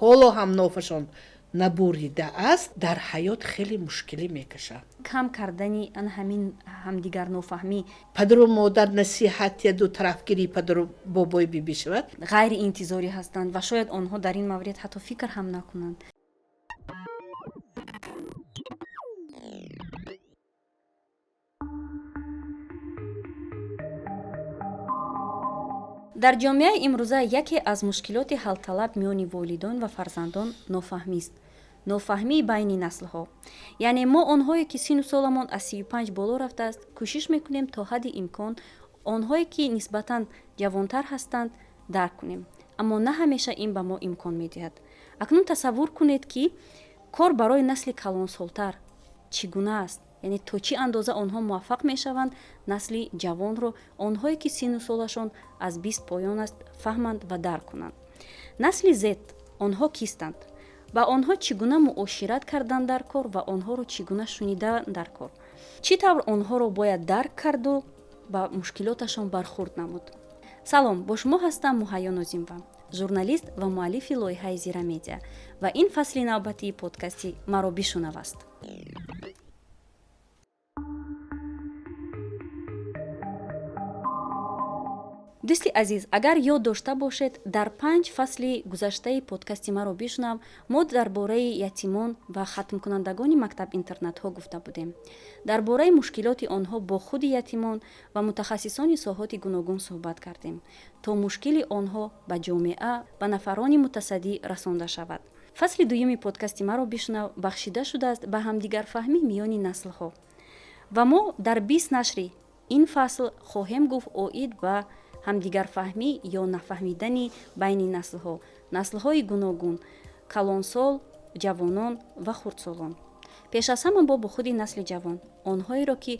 Ҳоло ҳам нофашон набуридааст, дар ҳаёт хеле мушкилӣ мекашанд. Кам кардани ан ҳамин ҳамдигар нофаҳмӣ. Падару модар насиҳат яду тарафгирии падару бобои бибӣ шавад. Ғайриинтизорӣ ҳастанд ва шояд онҳо дар ин маврид ҳатто фикр ҳам накунанд. Дар ҷомеаи имрӯза яке аз мушкилоти ҳалталаб миёни волидон ва фарзандон нофаҳмист. Нофаҳмии байни наслҳо. Яъне мо онҳое, ки сину соламон аз 35 боло рафтааст, кӯшиш мекунем то ҳадди имкон онҳое, ки нисбатан ҷавонтар ҳастанд, дарк кунем. Аммо на ҳамеша ин ба мо имкон медиҳад. Акнун тасаввур кунед, ки кор барои насли калонсолтар чӣ гуна аст? Яъне то чӣ андоза онҳо муваффақ мешаванд насли ҷавонро, онҳое, ки сину солашон аз 20 поён аст, фаҳманд ва дарк кунанд. Насли Z онҳо кистанд? Ба онҳо чӣ гуна муошират кардан дар кор ва онҳоро чӣ гуна шунидан дар кор? Чӣ тавр онҳоро бояд дарк карду ба мушкилоташон бархурд намуд? Салом, бо шумо ҳастам Муҳайё Нозимова, журналист ва муаллифи лоиҳаи Зира Медиа, ва ин фасли навбатии подкасти «Маро бишунав» аст. Дӯсти азиз, агар ёд дошта бошед, дар 5 фасли гузаштаи подкасти «Маро бишунав» мо дар бораи ятимон ва хатмкунандагони мактаб-интернатҳо гуфта будем. Дар бораи мушкилоти онҳо бо худи ятимон ва мутахассисони соҳоти гуногун суҳбат кардем, то мушкили онҳо ба ҷомеа, ба нафарони мутасаддӣ расонда шавад. Фасли дуюми подкасти «Маро бишунав» бахшида шудааст ба ҳамдигарфаҳмӣ миёни наслҳо. Ва мо дар 20 нашри ин фасл хоҳем гуфт оид ба ҳамдигарфаҳмӣ ё нафаҳмидани байни наслҳо, наслҳои гуногун, калонсол, ҷавонон ва хурдсолон. Пеш аз ҳама бо худи насли ҷавон, онҳоеро, ки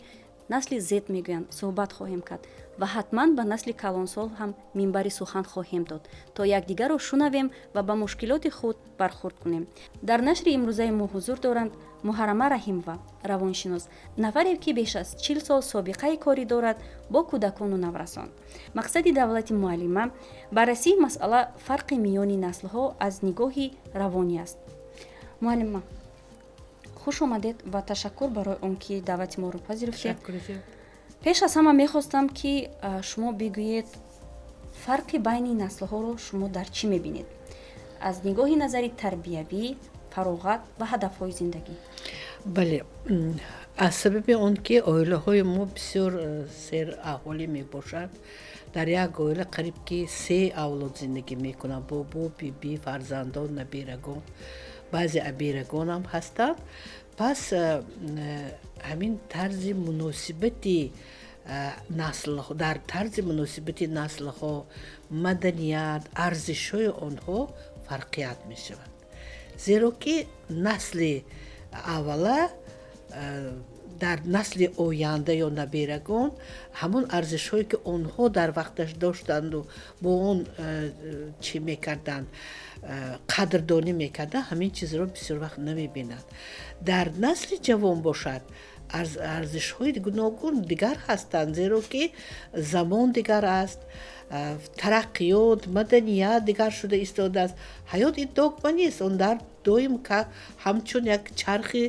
насли Z мегӯянд, суҳбат хоҳем кард ва ҳатман ба насли калонсол ҳам минбари сухан хоҳем дод, то якдигарро шунавем ва ба мушкилоти худ бархурд кунем. Дар нашри имрӯзаи мо ҳузур доранд Муҳаррама Раҳимова, равоншинос, нафаре, ки беш аз 40 сол собиқаи корӣ дорад бо кӯдакону наврасон. Мақсади давлати муаллима баррасии масъала фарқи миёни наслҳо аз нигоҳи равонӣ аст. Муаллима, хуш омадед ва ташаккур барои он ки даъвати моро пазируфтед. Пеш аз ҳама мехостам, ки шумо бигӯед, фарқи байни наслҳоро шумо дар чӣ мебинед? Аз нигоҳи назари тарбиявӣ, фароғат ва ҳадафҳои зиндагӣ. Бале, аз сабаби он ки оилаҳои мо бисёр сер аҳолӣ мебошад, дар як оила қариб ки се авлод зиндагӣ мекунанд: бобо, бибӣ, фарзандон, набирагон, баъзе абирагонам ҳастанд. Пас ҳамин тарзи муносибати наслҳо, дар тарзи муносибати наслҳо, маданият, арзишҳои онҳо фарқият мешавад. Зеро ки насли аввала дар насли оянда ё набирагон ҳамон арзишҳое, ки онҳо дар вақташ доштанду бо он чӣ мекарданд, қадрдонӣ мекарданд, ҳамин чизро бисёр вақт намебинанд. Дар насли ҷавон бошад, арзишҳои гуногун дигар ҳастанд, зеро ки замон дигар аст, тараққиёт, маданият дигар шуда истодааст. Ҳаёт ин догма нест, он дар доим ҳамчун як чархи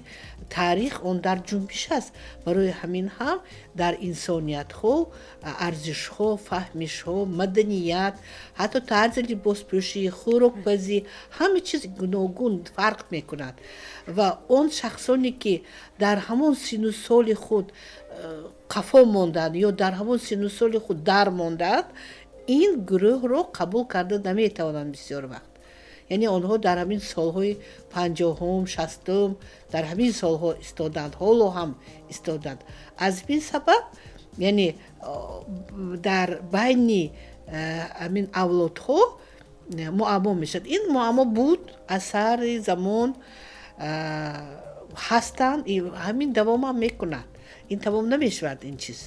таърих он дар ҷунбиш аст. Барои ҳамин ҳам дар инсониятҳо арзишҳо, фаҳмишҳо, маданият, ҳатто тарзи либоспӯшӣ, хӯрокпазӣ, ҳама чиз гуногун фарқ мекунад. Ва он шахсоне, ки дар ҳамон сину соли худ қафо монданд ё дар ҳамон сину соли худ дар монданд, ин гурӯҳро қабул карда наметавонанд бисёр вақт. Яъне онҳо дар ҳамин солҳои 50-ум, 60-ум, дар ҳамин солҳо истоданд, ҳоло ҳам истоданд. Аз ин сабаб, яъне дар байни ҳамин авлодҳо муаммо мешавад. Ин муаммо буд, аз сари замон ҳастанд, ҳамин давомам мекунад. Ин тамом намешавад ин чиз.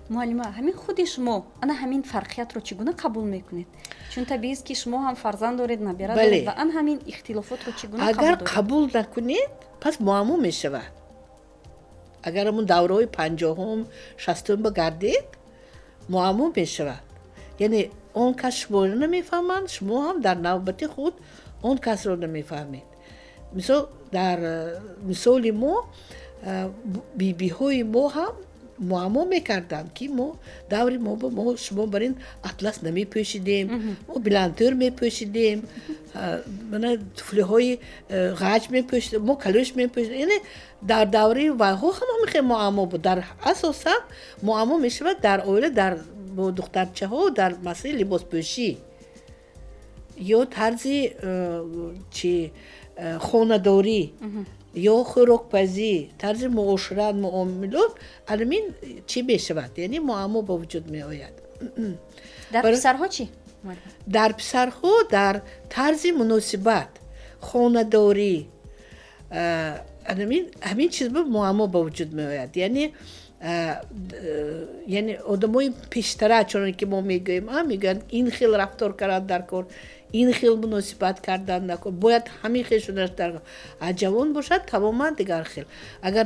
Муаллима, ҳамин худи шумо ана ҳамин фарқиятро чӣ гуна қабул мекунед? Чун табиист, ки шумо ҳам фарзанд доред, набира доред ва ан ҳамин ихтилофотро чӣ гуна агар қабул накунед, пас муаммо мешавад. Агар ҳамун давраҳои 50-ум, 60-ум багардед, муаммо мешавад. Яъне он кас шуморо намефаҳманд, шумо ҳам дар навбати худ Он касро намефаҳмед. Мисол, дар мисоли мо бибиҳои мо ҳам муаммо мекарданд, ки мо даври мо мо шумо бар ин атлас намепӯшидем, мо билантер мепӯшидем, мана туфлиҳои ғаҷ мепӯшидем, мо калӯш мепӯшидем. Яъне дар давраи вайҳо ҳам ҳамин муаммо буд. Дар асосан муаммо мешавад дар оила, дар бо духтарчаҳо, дар масъалаи либоспӯшӣ ё тарзи чи хонадорӣ ё хӯрокпазӣ, тарзи муошират, муомилот. Анамин чӣ мешавад, яъне муаммо ба вуҷуд меояд. Дар писарҳо чӣ? Дар писарҳо дар тарзи муносибат, хонадорӣ, анамин ҳамин чиз муаммо ба вуҷуд меояд. Яъне одамои пештара, чуноне ки мо мегӯем, мегӯянд, ин хел рафтор кардан дар кор, ин хел муносибат кардан дар кор, бояд ҳамин хел шуданаш дар кор. А ҷавон бошад, тамоман дигар хел. Агар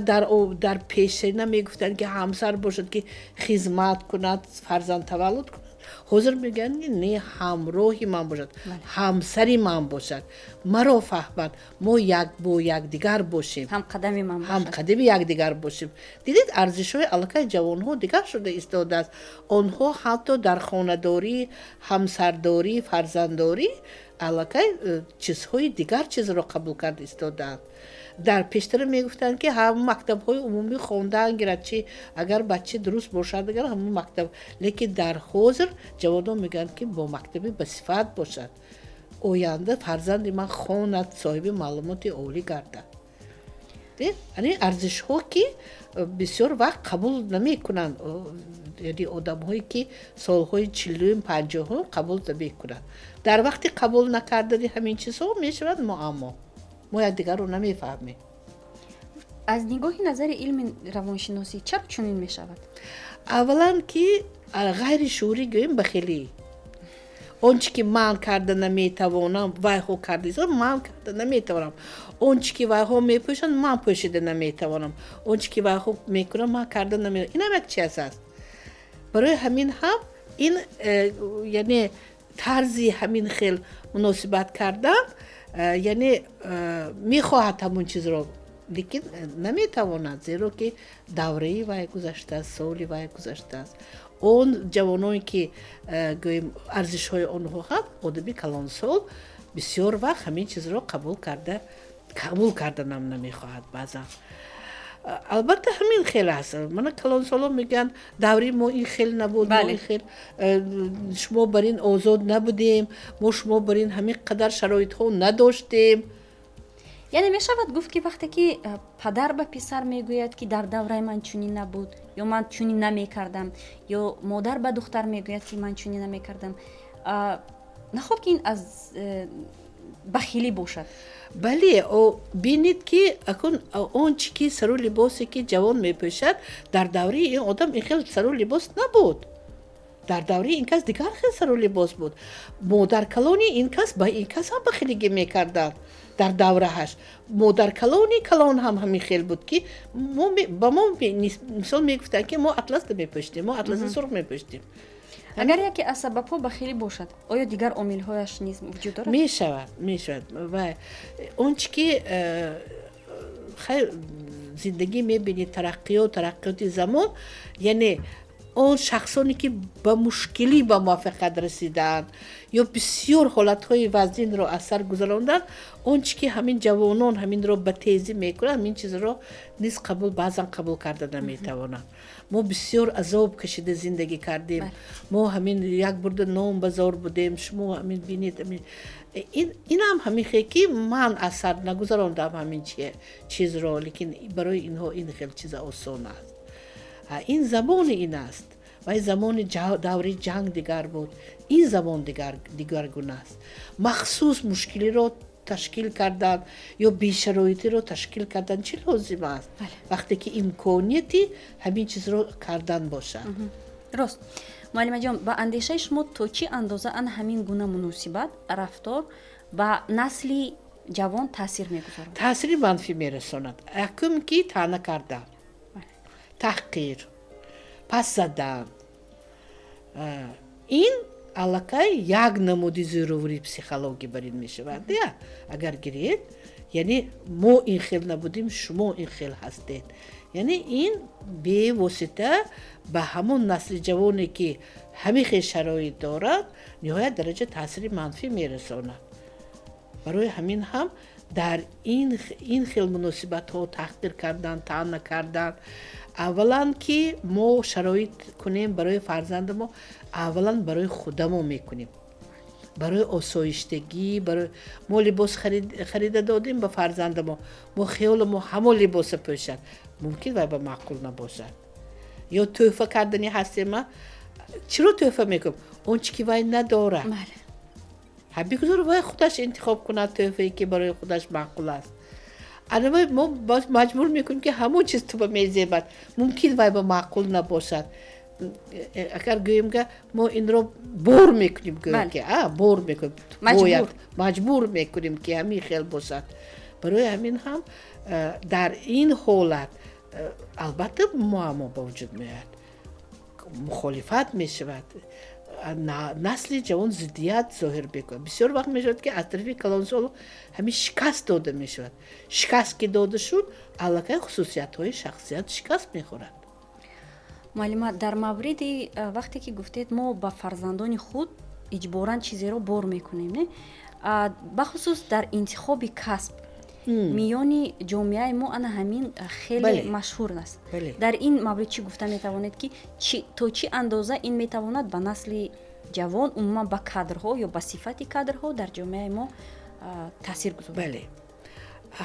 дар пешина мегуфтанд, ки ҳамсар бошад, ки хизмат кунад, фарзанд таваллуд кунад, ҳозир мегӯянд, ки не, ҳамроҳи ман бошад, ҳамсари ман бошад, маро фаҳмад, мо як бо якдигар бошем, ҳамқадами ман. Ҳамқадами якдигар бошем. Дидед, арзишҳои аллакай ҷавонҳо дигар шуда истодааст. Онҳо ҳатто дар хонадорӣ, ҳамсардорӣ, фарзанддорӣ аллакай чизҳои дигар чизро қабул карда истодаанд. Дар пештара мегуфтанд, ки ҳам мактабҳои умумӣ хондаан гирад, чи агар бача дуруст бошад, агар ҳамон мактаб. Лекин дар ҳозир ҷавонон мегӯянд, ки бо мактаби басифат бошад, оянда фарзанди ман хонад, соҳиби маълумоти олӣ гардад. Ани арзишҳо, ки бисёр вақт қабул намекунанд, яъне одамҳое, ки солҳои 40-ум, 50-ум, қабул намекунанд. Дар вақти қабул накардани ҳамин чизҳо мешавад муаммо, мо якдигарро намефаҳмем. Аз нигоҳи назари илми равоншиносӣ, чаро чунин мешавад? Аввалан, ки ғайри шуурӣ гӯем, бахилӣ. Он чи ки ман карда наметавонам, вайҳо карда, ман карда наметавонам. Он чи ки вайҳо мепӯшанд, ман пӯшида наметавонам. Он чи ки вайҳо мекунам, ман карда наметавонам. Инам як чиз аст. Барои ҳамин ҳам ин яъне тарзи ҳамин хел муносибат кардан, яъне мехоҳад ҳамон чизро, лекин наметавонад, зеро ки давраи вай гузаштааст, соли вай гузаштааст. Он ҷавононе, ки гӯем, арзишҳои онҳо ҳам, одами калонсол бисёр вақт ҳамин чизро қабул карданам намехоҳад баъзан. Албатта, ҳамин хел аст. Мана калонсолон мегӯянд, даври мо ин хел набуд, мо ин хел шумо бар ин озод набудем, мо шумо бар ин ҳамин қадар шароитҳо надоштем. Яъне мешавад гуфт, ки вақте ки падар ба писар мегӯяд, ки дар давраи ман чунин набуд ё ман чунин намекардам, ё модар ба духтар мегӯяд, ки ман чунин намекардам, нахоб ки ин аз бахилӣ бошад? Бале, бинед, ки акун он чи ки сару либосе, ки ҷавон мепӯшад, дар давраи ин одам ин хел сару либос набуд. Дар давраи ин кас дигар хел сару либос буд. Модаркалони ин кас ба ин кас ҳам бахилигӣ мекарданд. Дар давраҳаш модаркалони калон ҳам ҳамин хел буд, ки ба мо мисол мегуфтанд, ки мо атлас намепӯшидем, мо атласи сурх мепӯшидем. Агар яке аз сабабҳо бахилӣ бошад, оё дигар омилҳояш низ вуҷуд дорад? Мешавад. Ва он чи ки хайр, зиндагӣ мебинед, тараққиёт, тараққиёти замон, яъне он шахсоне, ки ба мушкилӣ ба муваффақият расидаанд ё бисёр ҳолатҳои вазнинро аз сар гузаронданд, он чи ки ҳамин ҷавонон ҳаминро ба тезӣ мекунанд, ҳамин чизро низ қабул, баъзан қабул карда наметавонанд. Мо бисёр азоб кашида зиндагӣ кардем, мо ҳамин як бурда нон ба зор будем, шумо ҳамин бинед. Инам ҳамин хел, ки ман аз сар нагузарондам ҳамин чизро, лекин барои инҳо ин хел чиза осон аст. Ин замони ин аст. Вай замони даври ҷанг дигар буд, ин замон дигаргуна аст. Махсус мушкилиро ташкил кардан ё бешароитиро ташкил кардан чӣ лозим аст, вақте ки имконияти ҳамин чизро кардан бошад? Рост. Муаллимаҷон, ба андешаи шумо, то чӣ андоза ана ҳамин гуна муносибат, рафтор ба насли ҷавон таъсир мегузорад? Таъсири манфӣ мерасонад. Якум, ки таъна кардан, таҳқир, пас задан, ин Аллакай як намуди зӯроварии психологӣ бар ин мешавад. Я агар гиред, яъне мо ин хел набудем, шумо ин хел ҳастед. Яъне ин бевосита ба ҳамон насли ҷавоне, ки ҳамин хел шароит дорад, ниҳоят дараҷа таъсири манфӣ мерасонад. Барои ҳамин ҳам дар ин хел муносибатҳо, таҳқир кардан, таъна кардан, аввалан ки мо шароит кунем барои фарзанди мо, аввалан барои худамо мекунем, барои осоиштагӣ. Барои мо либос харида додем ба фарзанди мо, мо хиёли мо ҳамон либоса пӯшад, мумкин вай ба маъқул набошад. Ё тӯҳфа кардани ҳастем, чиро тӯҳфа мекунем? Он чи ки вай надорад. Бигузор вай худаш интихоб кунад тӯҳфае, ки барои худаш маъқул аст. Ана вай мо боз маҷбур мекунем, ки ҳамон чиз туба мезебад, мумкин вай ба маъқул набошад. Агар гӯем, га мо инро бор мекунем, гӯем ки бор мекунем, бояд маҷбур мекунем, ки ҳамин хел бошад. Барои ҳамин ҳам дар ин ҳолат албатта муаммо ба вуҷуд меояд, мухолифат мешавад, насли ҷавон зиддият зоҳир мекунад. Бисёр вақт мешавад, ки аз тарафи калонсоло ҳамин шикаст дода мешавад. Шикаст ки дода шуд, аллакай хусусиятҳои шахсият шикаст мехӯрад. Муаллима, дар мавриди вақте ки гуфтед, мо ба фарзандони худ иҷборан чизеро бор мекунем, не, бахусус дар интихоби касб миёни ҷомеаи мо ана ҳамин хеле машҳур аст. Дар ин маврид чӣ гуфта метавонед, ки то чӣ андоза ин метавонад ба насли ҷавон, умуман ба кадрҳо ё ба сифати кадрҳо дар ҷомеаи мо таъсир гузорад? Бале,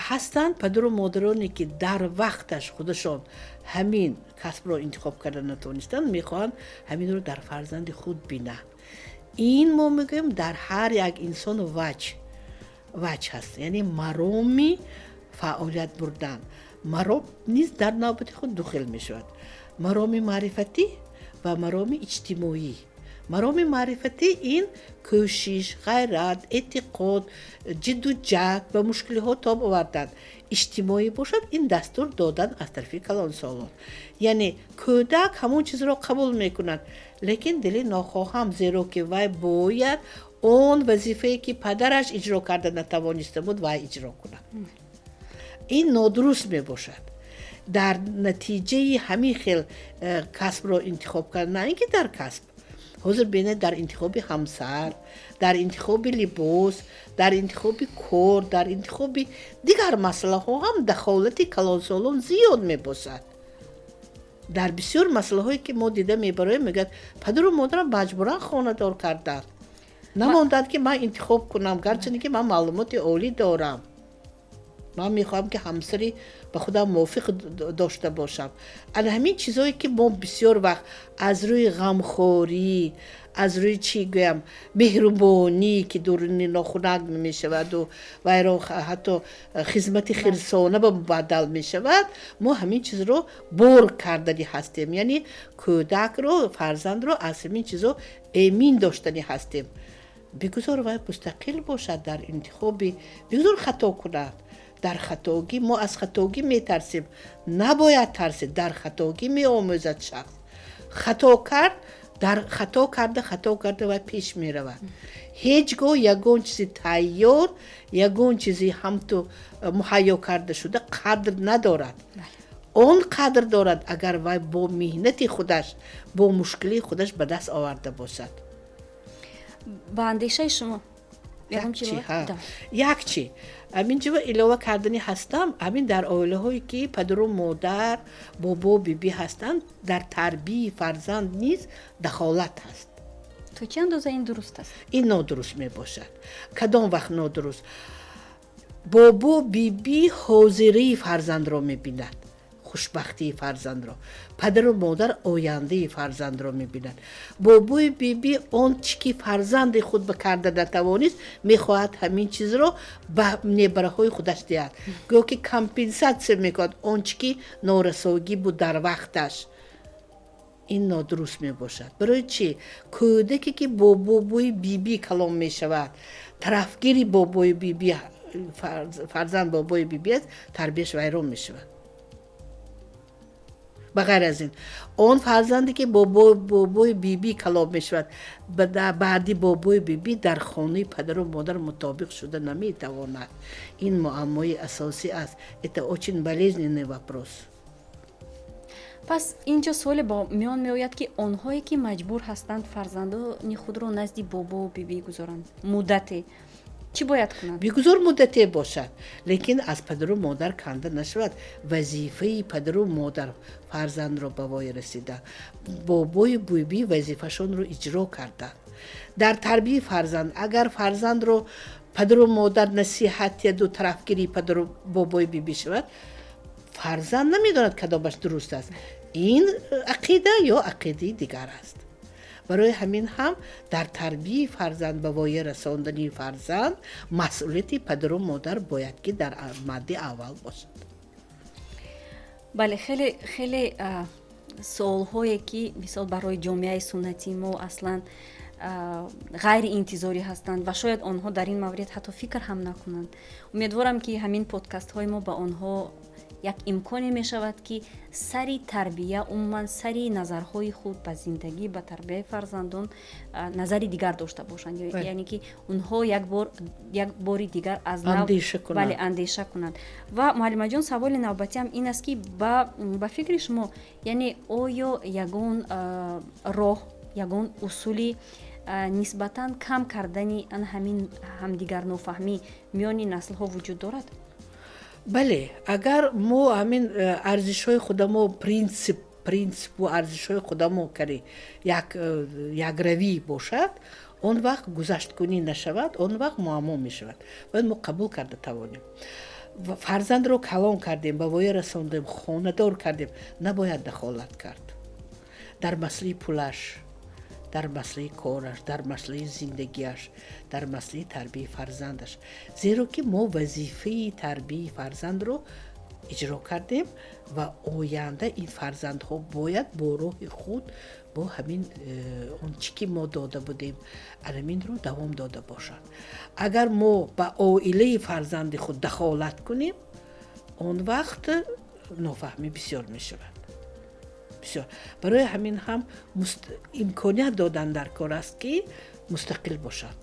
ҳастанд падару модароне, ки дар вақташ худашон ҳамин касбро интихоб карда натавонистанд, мехоҳанд ҳаминро дар фарзанди худ бинанд. Ин мо мегӯем, дар ҳар як инсон ваҷ ҳаст, яъне мароми фаъолият бурдан. Маром низ дар навбати худ ду хел мешавад: мароми маърифатӣ ва мароми иҷтимоӣ. Мароми маърифатӣ ин кӯшиш, ғайрат, эътиқод, ҷидду ҷаҳд, ба мушкилиҳо тоб овардан. Иҷтимоӣ бошад, ин дастур додан аз тарафи калонсолон. Яъне кӯдак ҳамон чизро қабул мекунад, лекин дили нохоҳам, зеро ки вай бояд он вазифае, ки падараш иҷро карда натавониста буд, вай иҷро кунад. Ин нодуруст мебошад. Дар натиҷаи ҳамин хел касбро интихоб кард, на ин ки дар касб, ҳозир бинед, дар интихоби ҳамсар, дар интихоби либос, дар интихоби кор, дар интихоби дигар масъалаҳо ҳам дахолати калонсолон зиёд мебошад. Дар бисёр масъалаҳое, ки мо дида мебароем, мегӯяд: «Падару модарам маҷбуран хонадор карданд, намонданд, ки ман интихоб кунам, гарчанде ки ман маълумоти олӣ дорам, ман мехоҳам, ки ҳамсари ба худам мувофиқ дошта бошам». Ана ҳамин чизое, ки мо бисёр вақт аз рӯи ғамхорӣ, аз рӯи, чӣ гӯям, меҳрубонӣ, ки дуруни нохунак мешаваду вайро ҳатто хизмати хирсона ба мубаддал мешавад, мо ҳамин чизро бор кардани ҳастем, яъне кӯдакро, фарзандро аз ҳамин чизо эмин доштани ҳастем. Бигузор вай мустақил бошад дар интихоби, бигузор хато кунад. Дар хатогӣ, мо аз хатогӣ метарсем, набояд тарсид. Дар хатогӣ меомӯзад шахс. Хато кард, дар хато карда, хато карда вай пеш меравад. Ҳеҷ гоҳ ягон чизи тайёр, ягон чизи ҳамту муҳайё карда шуда қадр надорад. Он қадр дорад, агар вай бо меҳнати худаш, бо мушкилии худаш ба даст оварда бошад. Ба андешаи шумо Як чи ҳамин ҷо илова кардани ҳастам: ҳамин дар оилаҳое, ки падару модар, бобо, бибӣ ҳастанд, дар тарбии фарзанд низ дахолат ҳаст. То чӣ андоза ин дуруст аст? Ин нодуруст мебошад. Кадом вақт нодуруст? Бобо, бибӣ ҳозирии фарзандро мебинад, хушбахтии фарзандро, падару модар ояндаи фарзандро мебинад. Бобои бибӣ он чи ки фарзанди худ ба карда натавонист, мехоҳад ҳамин чизро ба небараҳои худаш диҳад, гӯё ки компенсатсия мекунад он чи ки норасогӣ буд дар вақташ. Ин нодуруст мебошад. Барои чӣ? Кӯдаке, ки бо бобои бибӣ калон мешавад, тарафгири бобои бибӣ, фарзанд бобои бибӣ аст, тарбияш вайрон мешавад. Ба ғайр аз ин, он фарзанде, ки бобою бибӣ калон мешавад, баъди бобою бибӣ дар хонаи падару модар мутобиқ шуда наметавонад. Ин муаммои асосӣ аст, это очень болезненный вопрос. Пас ин ҷо суоле ба миён меояд, ки онҳое, ки маҷбур ҳастанд фарзандони худро назди бобову бибӣ гузоранд муддате, чӣ бояд кунанд? Бигузор муддате бошад, лекин аз падару модар канда нашавад. Вазифаи падару модар фарзандро ба воя расида, бобою бибӣ вазифашонро иҷро карданд дар тарбияи фарзанд. Агар фарзандро падару модар насиҳат диҳаду тарафгирии падару бобою бибӣ шавад, фарзанд намедонад, кадомаш дуруст аст: ин ақида ё ақидаи дигар аст. Барои ҳамин ҳам дар тарбияи фарзанд, ба воя расондани фарзанд масъулияти падару модар бояд ки дар мадди аввал бошад. Бале, хеле хеле суолҳое, ки мисол барои ҷомеаи суннатии мо аслан ғайриинтизорӣ ҳастанд ва шояд онҳо дар ин маврид ҳатто фикр ҳам накунанд. Умедворам, ки ҳамин подкастҳои мо ба онҳо як имконе мешавад, ки сари тарбия, умуман сари назарҳои худ ба зиндагӣ, ба тарбияи фарзандон назари дигар дошта бошанд, яъне ки онҳо як бори дигар аз нав, бале, андеша кунанд. Ва, муаллимаҷон, саволи навбатиам ин аст, ки ба фикри шумо, яъне оё ягон роҳ, ягон усули нисбатан кам кардани ан ҳамин ҳамдигарнофаҳмӣ миёни наслҳо вуҷуд дорад? Бале, агар мо ҳамин арзишҳои худамо, принсипу арзишҳои худамо кари якравӣ бошад, он вақт гузашткунӣ нашавад, он вақт муаммо мешавад. Бояд мо қабул карда тавонем. Фарзандро калон кардем, ба воя расондем, хонадор кардем, набояд дахолат кард дар масъалаи пулаш, дар масъалаи кораш, дар масъалаи зиндагиаш, дар масъалаи тарбияи фарзандаш, зеро ки мо вазифаи тарбияи фарзандро иҷро кардем ва оянда ин фарзандҳо бояд бо роҳи худ, бо ҳамин он чӣ ки мо дода будем, анаминро давом дода бошанд. Агар мо ба оилаи фарзанди худ дахолат кунем, он вақт нофаҳмӣ бисёр мешавад, бисёр. Барои ҳамин ҳам имконият додан дар кор аст, ки мустақил бошанд,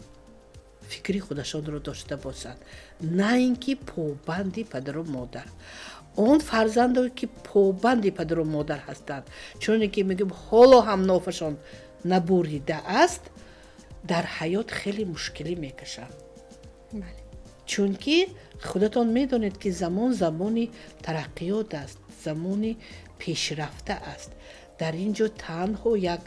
фикри худашонро дошта бошанд, на ин ки побанди падару модар. Он фарзандое, ки побанди падару модар ҳастанд, чуноне ки мегӯем, ҳоло ҳам нофашон набурида аст, дар ҳаёт хеле мушкилӣ мекашанд, чунки худатон медонед, ки замон замони тараққиёт аст, замони пешрафта аст. Дар ин ҷо танҳо як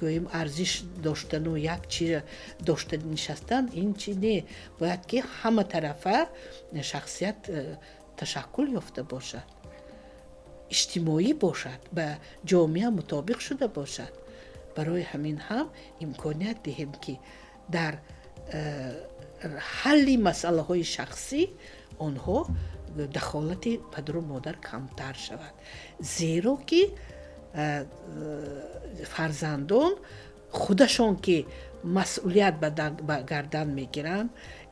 гӯем арзиш доштану як чи дошта нишастан ин чи не, бояд ки ҳама тарафа шахсият ташаккул ёфта бошад, иҷтимоӣ бошад, ба ҷомеа мутобиқ шуда бошад. Барои ҳамин ҳам имконият диҳем, ки дар ҳалли масъалаҳои шахсӣ онҳо дахолати падару модар камтар шавад, зеро ки фарзандон худашон ки масъулият ба гардан мегиранд,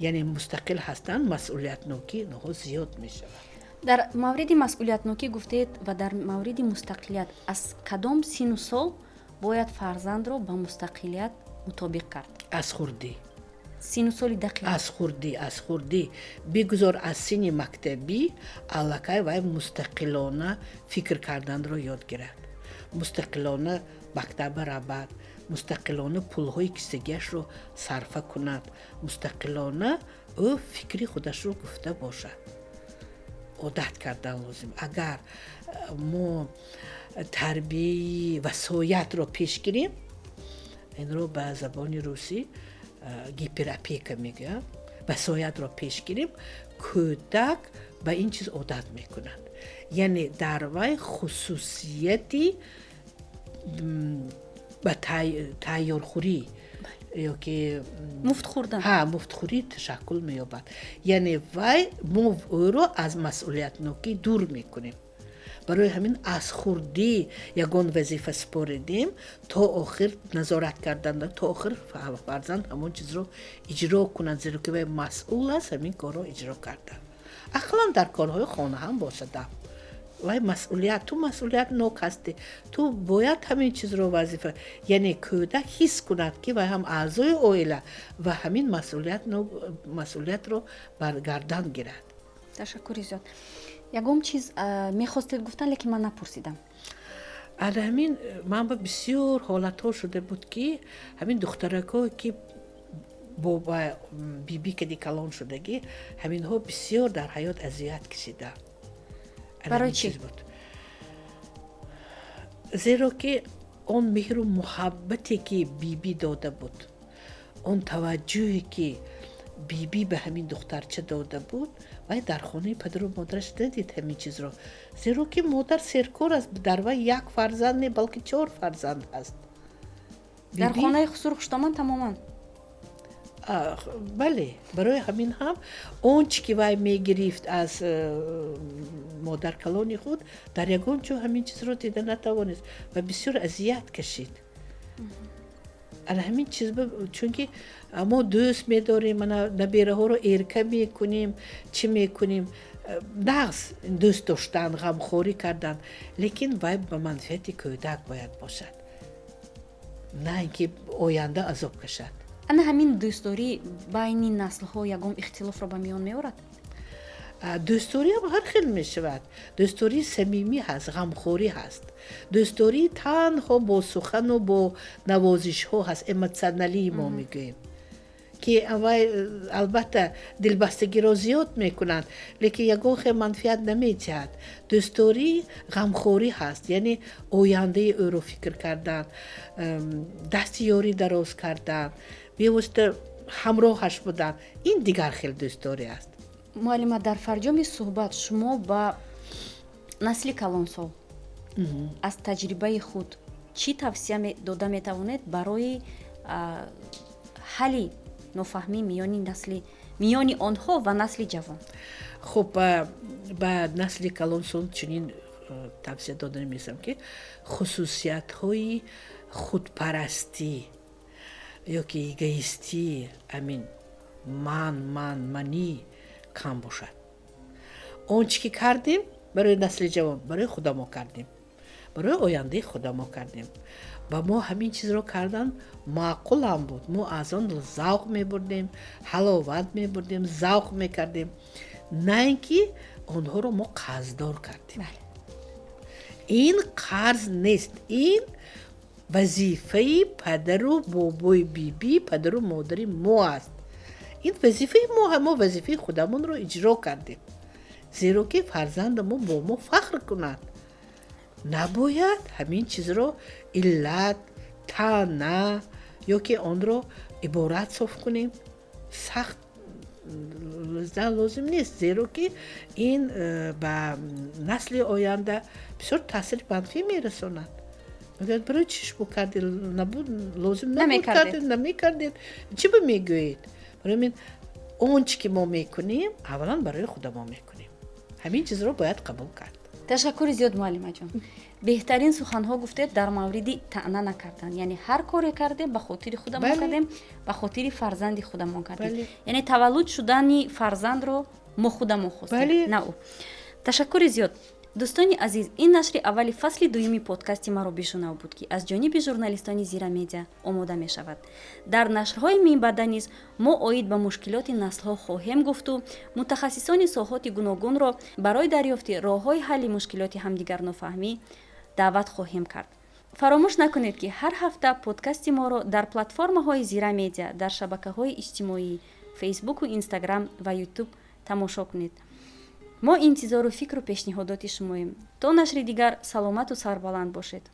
яъне мустақил ҳастанд, масъулиятнокӣ онҳо зиёд мешавад. Дар мавриди масъулиятнокӣ гуфтед ва дар мавриди мустақилият, аз кадом сину сол бояд фарзандро ба мустақилият мутобиқ кард? Аз хурдӣ. Сину соли дақиқ? Аз хурдӣ, аз хурдӣ. Бигузор аз синни мактабӣ аллакай вай мустақилона фикр карданро ёд гирад, мустақилона мактаба равад, мустақилона пулҳои кисагиашро сарфа кунад, мустақилона ӯ фикри худашро гуфта бошад. Одат кардан лозим. Агар мо тарбияи васоятро пеш гирем, инро ба забони русӣ гиперопека мегӯянд, васоятро пеш гирем, кӯдак ба ин чиз одат мекунад, яъне дар вай хусусияти ба тайёрхӯрӣ ё ки муфт хӯрдан. Ҳа, муфтхӯрӣ ташаккул меёбад. Яъне вай мо ӯро аз масъулиятнокӣ дур мекунем. Барои ҳамин аз хурдӣ ягон вазифа супоридем, то охир назорат кардан, то охир фарзанд ҳамон чизро иҷро кунад, зеро ки вай масъул аст ҳамин корро иҷро кардан. Ақаллан дар корҳои хона ҳам бошада. Вай масъулият, ту масъулиятнок ҳастӣ, ту бояд ҳамин чизро вазифа, яъне кӯдак ҳис кунад, ки вай ҳам аъзои оила ва ҳамин масъулиятро бар гардан гирад. Ташаккури зиёд. Ягон чиз мехостед гуфтан, лекин ман напурсидам. Ана ҳамин ман ба бисёр ҳолатҳо шуда буд, ки ҳамин духтаракое, ки бо биби кади калон шудагӣ, ҳаминҳо бисёр дар ҳаёт азият кашиданд. Барои чӣ? Буд, зеро ки он меҳру муҳаббате, ки биби дода буд, он таваҷҷӯҳе, ки биби ба ҳамин духтарча дода буд, вай дар хонаи падару модараш надид ҳамин чизро, зеро ки модар серкор аст, дар вай як фарзанд не, балки чор фарзанд ҳаст. Дар хонаи хусуру хуштоман тамоман. Бале, барои ҳамин ҳам он чӣ ки вай мегирифт аз модаркалони худ, дар ягон ҷо ҳамин чизро дида натавонист ва бисёр азият кашид. Ана ҳамин чиз, чунки мо дӯст медорем, ана набераҳоро эрка мекунем, чӣ мекунем, нағз дӯст доштан, ғамхорӣ кардан, лекин вай ба манфиати кӯдак бояд бошад, на ин ки оянда азоб кашад. Ана ҳамин дӯстдорӣ байни наслҳо ягон ихтилофро ба миён меорад? Дӯстдориам ҳар хел мешавад. Дӯстдории самимӣ ҳаст, ғамхорӣ ҳаст, дӯстдории танҳо бо сухану бо навозишҳо ҳаст, эмоционалии мо мегӯем, ки вай албатта дилбастагиро зиёд мекунанд, лекин ягон хел манфиат намедиҳад. Дӯстдории ғамхорӣ ҳаст, яъне ояндаи ӯро фикр кардан, дасти ёрӣ дароз кардан, бевосита ҳамроҳаш будан, ин дигар хел дӯстдорӣ аст. Муаллима, дар фарҷоми суҳбат шумо ба насли калонсол аз таҷрибаи худ чӣ тавсия дода метавонед барои ҳалли нофаҳмӣ миёни насли, миёни онҳо ва насли ҷавон? Хуб, ба насли калонсол чунин тавсия дода мешавам, ки хусусиятҳои худпарастӣ ё ки эгоистӣ, амин ман ман манӣ кам бошад. Он чӣ ки кардем барои насли ҷавон, барои худамо кардем, барои ояндаи худамо кардем. Ба мо ҳамин чизро кардан маъқулам буд, мо аз он завқ мебурдем, ҳаловат мебурдем, завқ мекардем, на ин ки онҳоро мо қарздор кардем. Ин қарз нест, ин вазифаи падару бобои, биби, падару модари мо аст. Ин вазифаи мо, мо вазифаи худамонро иҷро кардем, зеро ки фарзандамо бо мо фахр кунад. Набояд ҳамин чизро иллат, таъна ё ки онро иборат соф кунем, сахт лозим нест, зеро ки ин ба насли оянда бисёр таъсири манфӣ мерасонад. Мегӯяд: «Барои чӣ шумо карди? Набуд, лозим набуд, кардед, намекардед, чӣ ба мегӯед?» Барои ҳамин он чӣ ки мо мекунем, аввалан барои худамо мекунем, ҳамин чизро бояд қабул кард. Ташаккури зиёд, муаллимаҷон. Беҳтарин суханҳо гуфтед дар мавриди таъна накардан, яъне ҳар коре кардем, ба хотири худамон кардем, ба хотири фарзанди худамон кардем, яъне таваллуд шудани фарзандро мо худамон хостем, на ӯ. Ташаккури зиёд. Дӯстони азиз, ин нашри аввали фасли дуюми подкасти «Маро бишунав» буд, ки аз ҷониби журналистони Зира Медиа омода мешавад. Дар нашрҳои минбаъда низ мо оид ба мушкилоти наслҳо хоҳем гуфту мутахассисони соҳоти гуногунро барои дарёфти роҳҳои ҳалли мушкилоти ҳамдигарнофаҳмӣ даъват хоҳем кард. Фаромӯш накунед, ки ҳар ҳафта подкасти моро дар платформаҳои Зира Медиа, дар шабакаҳои иҷтимоӣ, Фейсбуку Инстаграм ва Ютуб тамошо кунед. Мо интизору фикру пешниҳодоти шумоем. То нашри дигар саломату сарбаланд бошед.